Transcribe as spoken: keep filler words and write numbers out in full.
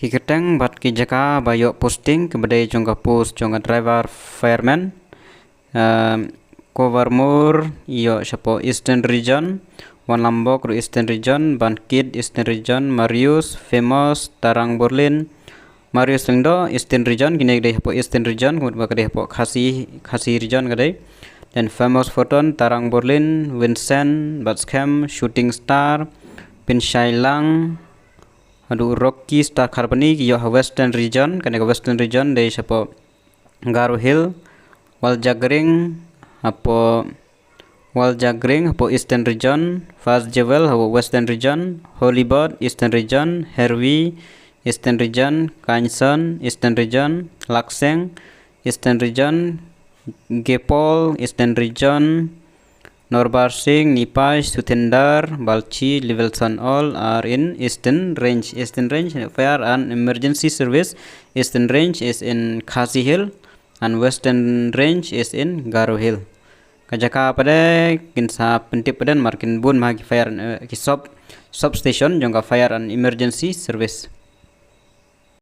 Ki kyrteng bad ki jaka ba ïoh posting ki ba dei jong ka post jong ka driver fireman. Um, Covermore ïoh shapoh Eastern Region, Wanlambok ruh Eastern Region, Bankit Eastern Region, Marius, Famous, Tarang Berlin, Marius Lyngdoh Eastern Region, kine ki dei shapoh Eastern Region, kumta ba ka dei shapoh Khasi, Khasi Region ka dei. Then Famous Photon, Tarang Berlin, Vincent, Batskhem, Shooting Star, Pinshai Lang, haduh Rocky Star Company, ki ïoh ha Western Region, kane ka Western Region dei shapoh Garo Hill, Waljagring, hapoh Waljagring, hapoh Eastern Region, Fast Jewel, hapoh Western Region, Hollywood, Eastern Region, Hervey, Eastern Region, Kanson, Eastern Region, Lakseng, Eastern Region, Gepol, Eastern Region, Norbar Singh, Nipash, Suthendar, Balchi, Levelson, all are in Eastern Range. Eastern Range, F I R and Emergency Service. Eastern Range is in Khasi Hill and Western Range is in Garo Hill. Ka jaka pat de kin sa pyntip pat de namar kin bun ma ki fire, eh, ki sub, substation jong ka Fire and Emergency Service.